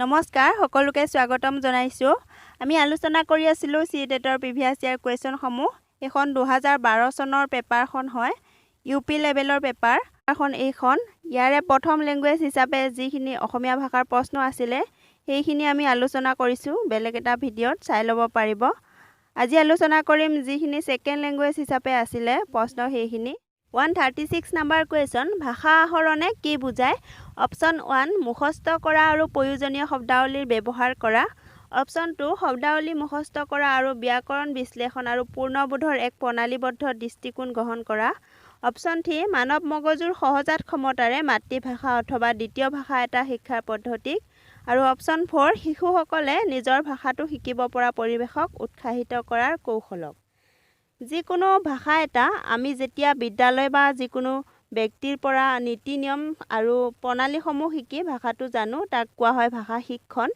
নমস্কাৰ, সকলোকে স্বাগতম জনাইছোঁ। আমি আলোচনা কৰি আছিলোঁ চি টেটৰ প্ৰিভিয়াছ ইয়াৰ কুৱেশ্যনসমূহ। এইখন 2012 চনৰ পেপাৰখন হয়, ইউ পি লেভেলৰ পেপাৰখন এইখন। ইয়াৰে প্ৰথম লেংগুৱেজ হিচাপে যিখিনি অসমীয়া ভাষাৰ প্ৰশ্ন আছিলে, সেইখিনি আমি আলোচনা কৰিছোঁ। বেলেগ এটা ভিডিঅ'ত চাই ল'ব পাৰিব। আজি আলোচনা কৰিম যিখিনি ছেকেণ্ড লেংগুৱেজ হিচাপে আছিলে প্ৰশ্ন, সেইখিনি। 136 নাম্বাৰ কুৱেশ্যন, ভাষা আহৰণে কি বুজায়? অপশ্যন 1, মুখস্থ কৰা আৰু প্ৰয়োজনীয় শব্দাৱলীৰ ব্যৱহাৰ কৰা। অপশ্যন 2, শব্দাৱলী মুখস্থ কৰা আৰু ব্যাকৰণ বিশ্লেষণ আৰু পূৰ্ণবোধৰ এক প্ৰণালীবদ্ধ দৃষ্টিকোণ গ্ৰহণ কৰা। অপশ্যন 3, মানৱ মগজুৰ সহজাত ক্ষমতাৰে মাতৃভাষা অথবা দ্বিতীয় ভাষা এটা শিক্ষাৰ পদ্ধতিক। আৰু অপশ্যন 4, শিশুসকলে নিজৰ ভাষাটো শিকিব পৰা পৰিৱেশক উৎসাহিত কৰাৰ কৌশলক। যিকোনো ভাষা এটা আমি যেতিয়া বিদ্যালয় বা যিকোনো ব্যক্তিৰ পৰা নীতি নিয়ম আৰু প্ৰণালীসমূহ শিকি ভাষাটো জানো, তাক কোৱা হয় ভাষা শিক্ষণ।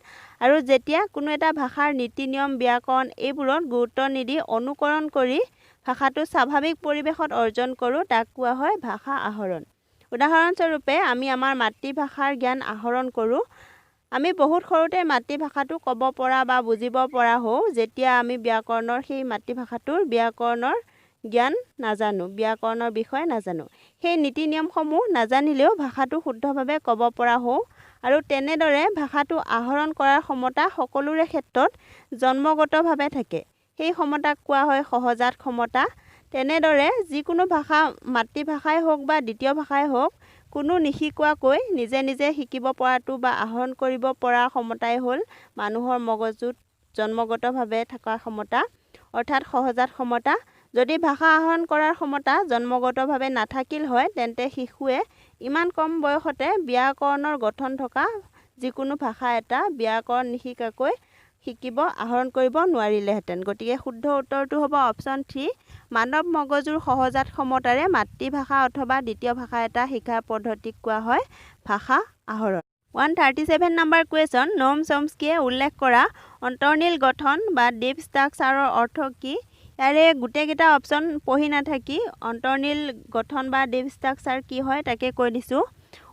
আৰু যেতিয়া কোনো এটা ভাষাৰ নীতি নিয়ম, ব্যাকৰণ এইবোৰত গুৰুত্ব নিদি অনুকৰণ কৰি ভাষাটো স্বাভাৱিক পৰিৱেশত অৰ্জন কৰোঁ, তাক কোৱা হয় ভাষা আহৰণ। উদাহৰণস্বৰূপে, আমি আমাৰ মাতৃভাষাৰ জ্ঞান আহৰণ কৰোঁ। আমি বহুত সৰুতে মাতৃভাষাটো ক'ব পৰা বা বুজিব পৰা হওঁ, যেতিয়া আমি ব্যাকৰণৰ সেই মাতৃভাষাটোৰ ব্যাকৰণৰ জ্ঞান নাজানো, ব্যাকৰণৰ বিষয়ে নাজানো, সেই নীতি নিয়মসমূহ নাজানিলেও ভাষাটো শুদ্ধভাৱে ক'ব পৰা হওঁ। আৰু তেনেদৰে ভাষাটো আহৰণ কৰাৰ ক্ষমতা সকলোৰে ক্ষেত্ৰত জন্মগতভাৱে থাকে। সেই ক্ষমতাক কোৱা হয় সহজাত ক্ষমতা। তেনেদৰে যিকোনো ভাষা, মাতৃভাষাই হওক বা দ্বিতীয় ভাষাই হওক, কোনো নিশিকোৱাকৈ নিজে নিজে শিকিব পৰাটো বা আহৰণ কৰিব পৰা ক্ষমতাই হ'ল মানুহৰ মগজুত জন্মগতভাৱে থকা ক্ষমতা, অৰ্থাৎ সহজাত ক্ষমতা। যদি ভাষা আহৰণ কৰাৰ ক্ষমতা জন্মগতভাৱে নাথাকিল হয়, তেন্তে শিশুৱে ইমান কম বয়সতে ব্যাকৰণৰ গঠন থকা যিকোনো ভাষা এটা ব্যাকৰণ নিশিকাকৈ শিকিব, আহৰণ কৰিব নোৱাৰিলেহেঁতেন। গতিকে শুদ্ধ উত্তৰটো হ'ব অপশ্যন 3, মানৱ মগজুৰ সহজাত ক্ষমতাৰে মাতৃভাষা অথবা দ্বিতীয় ভাষা এটা শিকাৰ পদ্ধতিক কোৱা হয় ভাষা আহৰণ। 137 নাম্বাৰ কুৱেশ্যন, ন'ম চমস্কিয়ে উল্লেখ কৰা অন্তৰ্নীল গঠন বা ডিপ ষ্ট্ৰাকচাৰৰ অৰ্থ কি? ইয়াৰে গোটেইকেইটা অপশ্যন পঢ়ি নাথাকি অন্তৰ্নীল গঠন বা ডিপ ষ্ট্ৰাকচাৰ কি হয় তাকে কৈ দিছোঁ।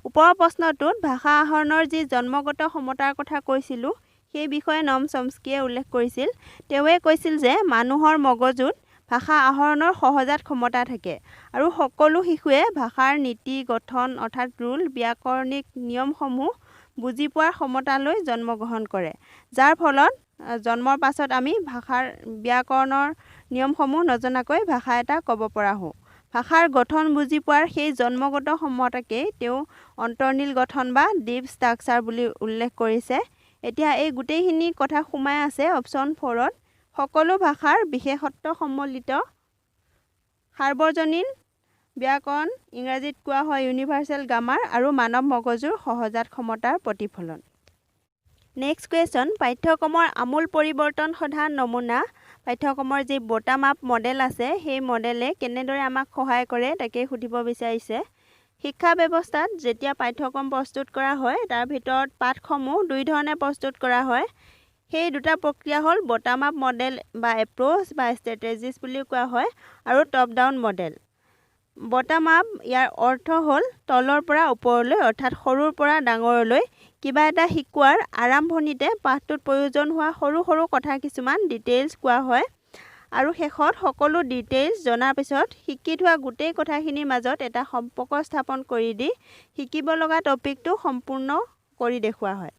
ওপৰৰ প্ৰশ্নটোত ভাষা আহৰণৰ যি জন্মগত ক্ষমতাৰ কথা কৈছিলোঁ, সেই বিষয়ে ন'ম চমস্কিয়ে উল্লেখ কৰিছিল। তেওঁৱে কৈছিল যে মানুহৰ মগজুত ভাষা আহৰণৰ সহজাত ক্ষমতা থাকে আৰু সকলো শিশুৱে ভাষাৰ নীতি, গঠন অৰ্থাৎ ৰুল, ব্যাকৰণিক নিয়মসমূহ বুজি পোৱাৰ ক্ষমতালৈ জন্মগ্ৰহণ কৰে, যাৰ ফলত জন্মৰ পাছত আমি ভাষাৰ ব্যাকৰণৰ নিয়মসমূহ নজনাকৈ ভাষা এটা ক'ব পৰা হওঁ। ভাষাৰ গঠন বুজি পোৱাৰ সেই জন্মগত ক্ষমতাকেই তেওঁ অন্তৰ্নীল গঠন বা ডিপ ষ্ট্ৰাকচাৰ বুলি উল্লেখ কৰিছে। এতিয়া এই গোটেইখিনি কথা সোমাই আছে অপশ্যন 4ত, সকলো ভাষাৰ বিশেষত্ব সম্বলিত সাৰ্বজনীন ব্যাকৰণ, ইংৰাজীত কোৱা হয় ইউনিভাৰ্চেল গ্ৰামাৰ, আৰু মানৱ মগজুৰ সহজাত ক্ষমতাৰ প্ৰতিফলন। নেক্সট কুৱেশ্যন, পাঠ্যক্ৰমৰ আমূল পৰিৱৰ্তন সাধা নমুনা, পাঠ্যক্ৰমৰ যি বটাম আপ মডেল আছে, সেই মডেলে কেনেদৰে আমাক সহায় কৰে তাকেই সুধিব বিচাৰিছে। শিক্ষা ব্যৱস্থাত যেতিয়া পাঠ্যক্ৰম প্ৰস্তুত কৰা হয়, তাৰ ভিতৰত পাঠসমূহ দুই ধৰণে প্ৰস্তুত কৰা হয়। সেই দুটা প্ৰক্ৰিয়া হ'ল বটাম আপ মডেল বা এপ্ৰ'চ বা ষ্ট্ৰেটেজিছ বুলিও কোৱা হয়, আৰু top down model. Bottom up ইয়াৰ অৰ্থ হ'ল তলৰ পৰা ওপৰলৈ, অৰ্থাৎ সৰুৰ পৰা ডাঙৰলৈ কিবা এটা শিকোৱাৰ আৰম্ভণিতে পাঠটোত প্ৰয়োজন হোৱা সৰু সৰু কথা কিছুমান ডিটেইলছ কোৱা হয়, আৰু শেষত সকলো ডিটেইলছ জনাৰ পিছত শিকি থোৱা গোটেই কথাখিনিৰ মাজত এটা সম্পৰ্ক স্থাপন কৰি দি শিকিব লগা টপিকটো সম্পূৰ্ণ কৰি দেখুওৱা হয়।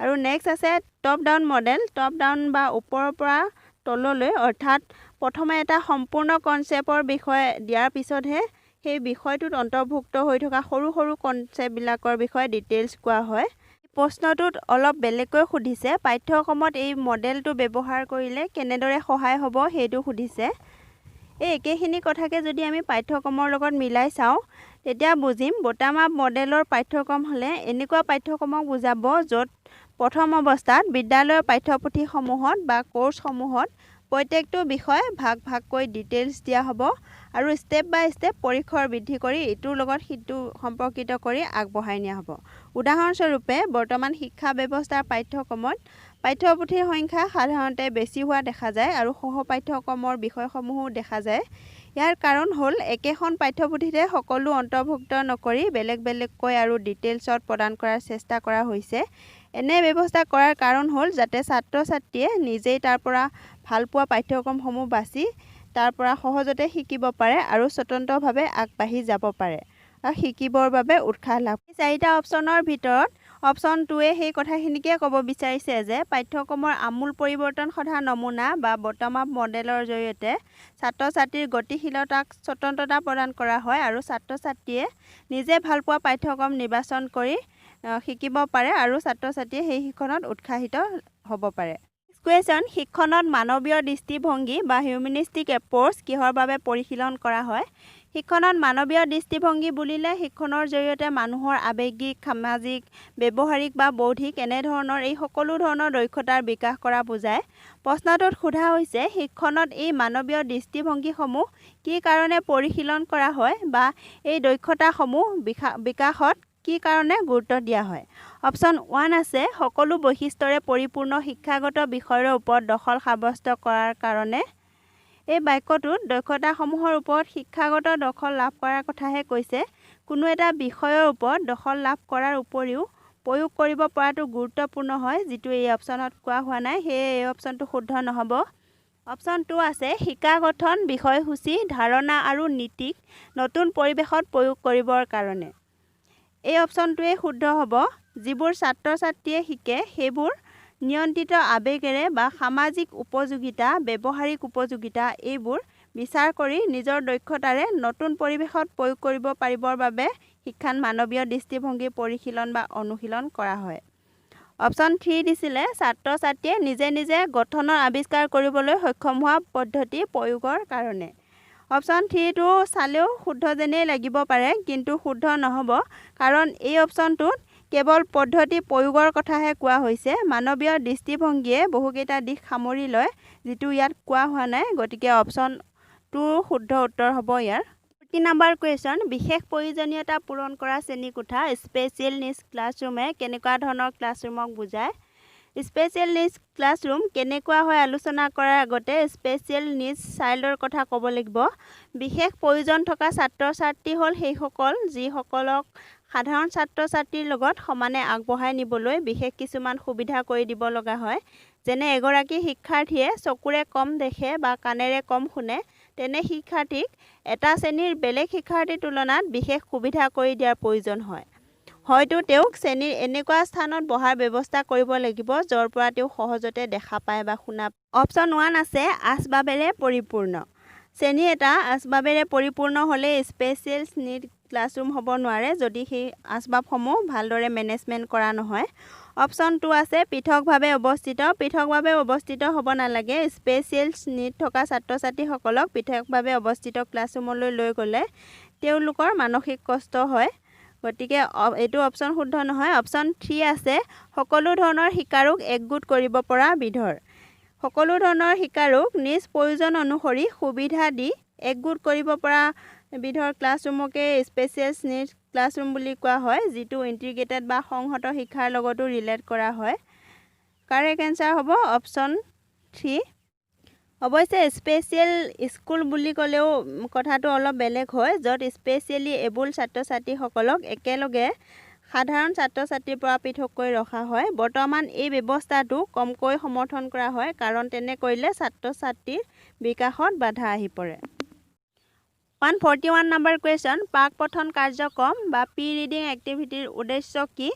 আৰু নেক্সট আছে top down model. Top down বা ওপৰৰ পৰা তললৈ, অৰ্থাৎ প্ৰথমে এটা সম্পূৰ্ণ কনচেপ্টৰ বিষয়ে দিয়াৰ পিছতহে সেই বিষয়টোত অন্তৰ্ভুক্ত হৈ থকা সৰু সৰু কনচেপ্টবিলাকৰ বিষয়ে ডিটেইলছ কোৱা হয়। প্ৰশ্নটোত অলপ বেলেগকৈ সুধিছে, পাঠ্যক্ৰমত এই মডেলটো ব্যৱহাৰ কৰিলে কেনেদৰে সহায় হ'ব সেইটো সুধিছে। এই একেখিনি কথাকে যদি আমি পাঠ্যক্ৰমৰ লগত মিলাই চাওঁ, তেতিয়া বুজিম বটাম আপ মডেলৰ পাঠ্যক্ৰম হ'লে এনেকুৱা পাঠ্যক্ৰমক বুজাব য'ত প্ৰথম অৱস্থাত বিদ্যালয়ৰ পাঠ্যপুথিসমূহত বা কৰ্চসমূহত প্ৰত্যেকটো বিষয় ভাগ ভাগকৈ ডিটেইলছ দিয়া হ'ব আৰু ষ্টেপ বাই ষ্টেপ পৰিসৰ বৃদ্ধি কৰি ইটোৰ লগত সিটো সম্পৰ্কিত কৰি আগবঢ়াই নিয়া হ'ব। উদাহৰণস্বৰূপে, বৰ্তমান শিক্ষা ব্যৱস্থাৰ পাঠ্যক্ৰমত পাঠ্যপুথিৰ সংখ্যা সাধাৰণতে বেছি হোৱা দেখা যায় আৰু সহ পাঠ্যক্ৰমৰ বিষয়সমূহো দেখা যায়। ইয়াৰ কাৰণ হ'ল একেখন পাঠ্যপুথিতে সকলো অন্তৰ্ভুক্ত নকৰি বেলেগ বেলেগকৈ আৰু ডিটেইলছত প্ৰদান কৰাৰ চেষ্টা কৰা হৈছে। এনে ব্যৱস্থা কৰাৰ কাৰণ হ'ল যাতে ছাত্ৰ ছাত্ৰীয়ে নিজেই তাৰ পৰা ভালপোৱা পাঠ্যক্ৰমসমূহ বাছি তাৰ পৰা সহজতে শিকিব পাৰে আৰু স্বতন্ত্ৰভাৱে আগবাঢ়ি যাব পাৰে আৰু শিকিবৰ বাবে উৎসাহ লাভ। চাৰিটা অপশ্যনৰ ভিতৰত অপশ্যন 2ৱে সেই কথাখিনিকে ক'ব বিচাৰিছে যে পাঠ্যক্ৰমৰ আমূল পৰিৱৰ্তন সাধা নমুনা বা বটম আপ মডেলৰ জৰিয়তে ছাত্ৰ ছাত্ৰীৰ গতিশীলতাক স্বতন্ত্ৰতা প্ৰদান কৰা হয় আৰু ছাত্ৰ ছাত্ৰীয়ে নিজে ভালপোৱা পাঠ্যক্ৰম নিৰ্বাচন কৰি শিকিব পাৰে আৰু ছাত্ৰ ছাত্ৰীয়ে সেই শিক্ষণত উৎসাহিত হ'ব পাৰে। কুৱেশ্যন, শিক্ষণত মানৱীয় দৃষ্টিভংগী বা হিউমেনিষ্টিক এপ্ৰ'চ কিহৰ বাবে পৰিশীলন কৰা হয়? শিক্ষণত মানৱীয় দৃষ্টিভংগী বুলিলে শিক্ষণৰ জৰিয়তে মানুহৰ আৱেগিক, সামাজিক, ব্যৱহাৰিক বা বৌদ্ধিক এনেধৰণৰ এই সকলো ধৰণৰ দক্ষতাৰ বিকাশ কৰা বুজায়। প্ৰশ্নটোত সোধা হৈছে শিক্ষণত এই মানৱীয় দৃষ্টিভংগীসমূহ কি কাৰণে পৰিশীলন কৰা হয় বা এই দক্ষতাসমূহ বিকাশত কি কাৰণে গুৰুত্ব দিয়া হয়। অপশ্যন 1 আছে সকলো বৈশিষ্ট্যৰে পৰিপূৰ্ণ শিক্ষাগত বিষয়ৰ ওপৰত দখল সাব্যস্ত কৰাৰ কাৰণে। এই বাক্যটোত দক্ষতাসমূহৰ ওপৰত শিক্ষাগত দখল লাভ কৰাৰ কথাহে কৈছে। কোনো এটা বিষয়ৰ ওপৰত দখল লাভ কৰাৰ উপৰিও প্ৰয়োগ কৰিব পৰাটো গুৰুত্বপূৰ্ণ হয়, যিটো এই অপশ্যনত কোৱা হোৱা নাই, সেয়ে এই অপশ্যনটো শুদ্ধ নহ'ব। অপশ্যন 2 আছে শিকা গঠন, বিষয়সূচী, ধাৰণা আৰু নীতিক নতুন পৰিৱেশত প্ৰয়োগ কৰিবৰ কাৰণে। এই অপশ্যনটোৱে শুদ্ধ হ'ব। যিবোৰ ছাত্ৰ ছাত্ৰীয়ে শিকে সেইবোৰ নিয়ন্ত্ৰিত আৱেগেৰে বা সামাজিক উপযোগিতা, ব্যৱহাৰিক উপযোগিতা এইবোৰ বিচাৰ কৰি নিজৰ দক্ষতাৰে নতুন পৰিৱেশত প্ৰয়োগ কৰিব পাৰিবৰ বাবে শিক্ষাত মানৱীয় দৃষ্টিভংগী পৰিশীলন বা অনুশীলন কৰা হয়। অপশ্যন 3 দিছিলে ছাত্ৰ ছাত্ৰীয়ে নিজে নিজে গঠনৰ আৱিষ্কাৰ কৰিবলৈ সক্ষম হোৱা পদ্ধতি প্ৰয়োগৰ কাৰণে। অপশ্যন 3টো চালেও শুদ্ধ যেনেই লাগিব পাৰে, কিন্তু শুদ্ধ নহ'ব, কাৰণ এই অপশ্যনটোত কেৱল পদ্ধতি প্ৰয়োগৰ কথাহে কোৱা হৈছে। মানৱীয় দৃষ্টিভংগীয়ে বহুকেইটা দিশ সামৰি লয়, যিটো ইয়াত কোৱা হোৱা নাই, গতিকে অপশ্যন 2 শুদ্ধ উত্তৰ হ'ব ইয়াৰ। 40 নম্বৰ কুৱেশ্যন, বিশেষ প্ৰয়োজনীয়তা পূৰণ কৰা শ্ৰেণীকোঠা স্পেচিয়েল নিডছ ক্লাছৰুমে কেনেকুৱা ধৰণৰ ক্লাছৰুমক বুজায়? স্পেচিয়েল নিডছ ক্লাছৰুম কেনেকুৱা হয় আলোচনা কৰাৰ আগতে স্পেচিয়েল নিডছ চাইল্ডৰ কথা ক'ব লাগিব। বিশেষ প্ৰয়োজন থকা ছাত্ৰ ছাত্ৰী হ'ল সেইসকল যিসকলক সাধাৰণ ছাত্ৰ ছাত্ৰীৰ লগত সমানে আগবঢ়াই নিবলৈ বিশেষ কিছুমান সুবিধা কৰি দিব লগা হয়। যেনে এগৰাকী শিক্ষাৰ্থীয়ে চকুৰে কম দেখে বা কাণেৰে কম শুনে, তেনে শিক্ষাৰ্থীক এটা শ্ৰেণীৰ বেলেগ শিক্ষাৰ্থীৰ তুলনাত বিশেষ সুবিধা কৰি দিয়াৰ প্ৰয়োজন হয়। হয়তো তেওঁক শ্ৰেণীৰ এনেকুৱা স্থানত বহাৰ ব্যৱস্থা কৰিব লাগিব য'ৰ পৰা তেওঁ সহজতে দেখা পায় বা শুনা। অপশ্যন 1 আছে আচবাবেৰে পৰিপূৰ্ণ। শ্ৰেণী এটা আচবাবেৰে পৰিপূৰ্ণ হ'লে স্পেচিয়েল নিড ক্লাছৰুম হ'ব নোৱাৰে যদি সেই আচবাবসমূহ ভালদৰে মেনেজমেণ্ট কৰা নহয়। অপশ্যন 2 আছে পৃথকভাৱে অৱস্থিত। পৃথকভাৱে অৱস্থিত হ'ব নালাগে। স্পেচিয়েল নিড থকা ছাত্ৰ ছাত্ৰীসকলক পৃথকভাৱে অৱস্থিত ক্লাছৰুমলৈ লৈ গ'লে তেওঁলোকৰ মানসিক কষ্ট হয়, গতিকে এইটো অপশ্যন শুদ্ধ নহয়। অপশ্যন 3 আছে সকলো ধৰণৰ শিকাৰুক একগোট কৰিব পৰা বিধৰ। সকলো ধৰণৰ শিকাৰুক নিজ প্ৰয়োজন অনুসৰি সুবিধা দি একগোট কৰিব পৰা বিধৰ ক্লাছৰুমকে স্পেচিয়েল নিডছ ক্লাছৰুম বুলি কোৱা হয়, যিটো ইণ্টিগ্ৰেটেড বা সংহত শিক্ষাৰ লগতো ৰিলেট কৰা হয়। কাৰেক্ট এনচাৰ হ'ব অপশ্যন 3। অৱশ্যে স্পেচিয়েল স্কুল বুলি ক'লেও কথাটো অলপ বেলেগ হয়, য'ত স্পেচিয়েলি এবল ছাত্ৰ ছাত্ৰীসকলক একেলগে সাধাৰণ ছাত্ৰ ছাত্ৰীৰ পৰা পৃথককৈ ৰখা হয়। বৰ্তমান এই ব্যৱস্থাটো কমকৈ সমৰ্থন কৰা হয়, কাৰণ তেনে কৰিলে ছাত্ৰ ছাত্ৰীৰ বিকাশত বাধা আহি পৰে। 141 নম্বৰ কুৱেশ্যন, প্ৰাক পঠন কাৰ্যক্ৰম বা প্ৰি ৰিডিং এক্টিভিটিৰ উদ্দেশ্য কি?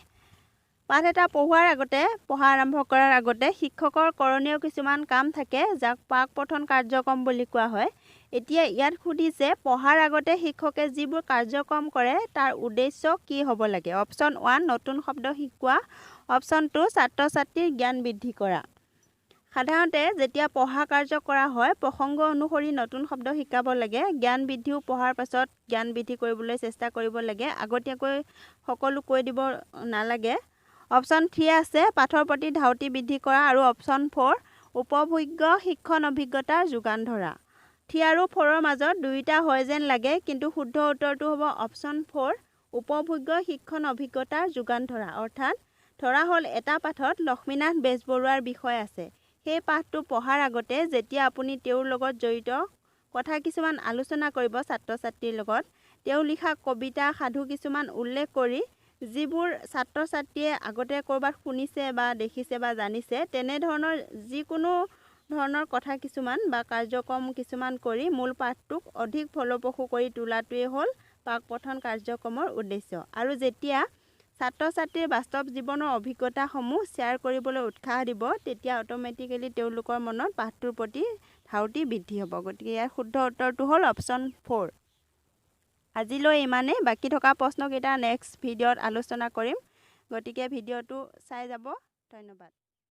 পাঠ এটা পঢ়োৱাৰ আগতে, পঢ়া আৰম্ভ কৰাৰ আগতে শিক্ষকৰ কৰণীয় কিছুমান কাম থাকে, যাক প্ৰাক পঠন কাৰ্যক্ৰম বুলি কোৱা হয়। এতিয়া ইয়াত সুধিছে পঢ়াৰ আগতে শিক্ষকে যিবোৰ কাৰ্যক্ৰম কৰে তাৰ উদ্দেশ্য কি হ'ব লাগে। অপশ্যন 1 নতুন শব্দ শিকোৱা, অপশ্যন 2 ছাত্ৰ ছাত্ৰীৰ জ্ঞান বৃদ্ধি কৰা। সাধাৰণতে যেতিয়া পঢ়া কাৰ্য কৰা হয় প্ৰসংগ অনুসৰি নতুন শব্দ শিকাব লাগে। জ্ঞান বৃদ্ধিও পঢ়াৰ পাছত জ্ঞান বৃদ্ধি কৰিবলৈ চেষ্টা কৰিব লাগে, আগতীয়াকৈ সকলো কৈ দিব নালাগে। অপশ্যন 3 আছে পাঠৰ প্ৰতি ধাউতি বৃদ্ধি কৰা আৰু অপশ্যন 4 উপভোগ্য শিক্ষণ অভিজ্ঞতাৰ যোগান ধৰা। 3 আৰু 4ৰ মাজত দুয়োটা হয় যেন লাগে, কিন্তু শুদ্ধ উত্তৰটো হ'ব অপশ্যন 4 উপভোগ্য শিক্ষণ অভিজ্ঞতাৰ যোগান ধৰা। অৰ্থাৎ ধৰা হ'ল এটা পাঠত লক্ষ্মীনাথ বেজবৰুৱাৰ বিষয় আছে, সেই পাঠটো পঢ়াৰ আগতে যেতিয়া আপুনি তেওঁৰ লগত জড়িত কথা কিছুমান আলোচনা কৰিব ছাত্ৰ ছাত্ৰীৰ লগত, তেওঁ লিখা কবিতা সাধু কিছুমান উল্লেখ কৰি যিবোৰ ছাত্ৰ ছাত্ৰীয়ে আগতে ক'ৰবাত শুনিছে বা দেখিছে বা জানিছে, তেনেধৰণৰ যিকোনো ধৰণৰ কথা কিছুমান বা কাৰ্যক্ৰম কিছুমান কৰি মূল পাঠটোক অধিক ফলপ্ৰসূ কৰি তোলাটোৱেই হ'ল প্ৰাক পঠন কাৰ্যক্ৰমৰ উদ্দেশ্য। আৰু যেতিয়া ছাত্ৰ ছাত্ৰীৰ বাস্তৱ জীৱনৰ অভিজ্ঞতাসমূহ শ্বেয়াৰ কৰিবলৈ উৎসাহ দিব, তেতিয়া অট'মেটিকেলি তেওঁলোকৰ মনত পাঠটোৰ প্ৰতি ধাউতি বৃদ্ধি হ'ব। গতিকে ইয়াৰ শুদ্ধ উত্তৰটো হ'ল অপশ্যন 4। আজিলৈ ইমানেই। বাকী থকা প্ৰশ্নকেইটা নেক্সট ভিডিঅ'ত আলোচনা কৰিম। গতিকে ভিডিঅ'টো চাই যাব। ধন্যবাদ।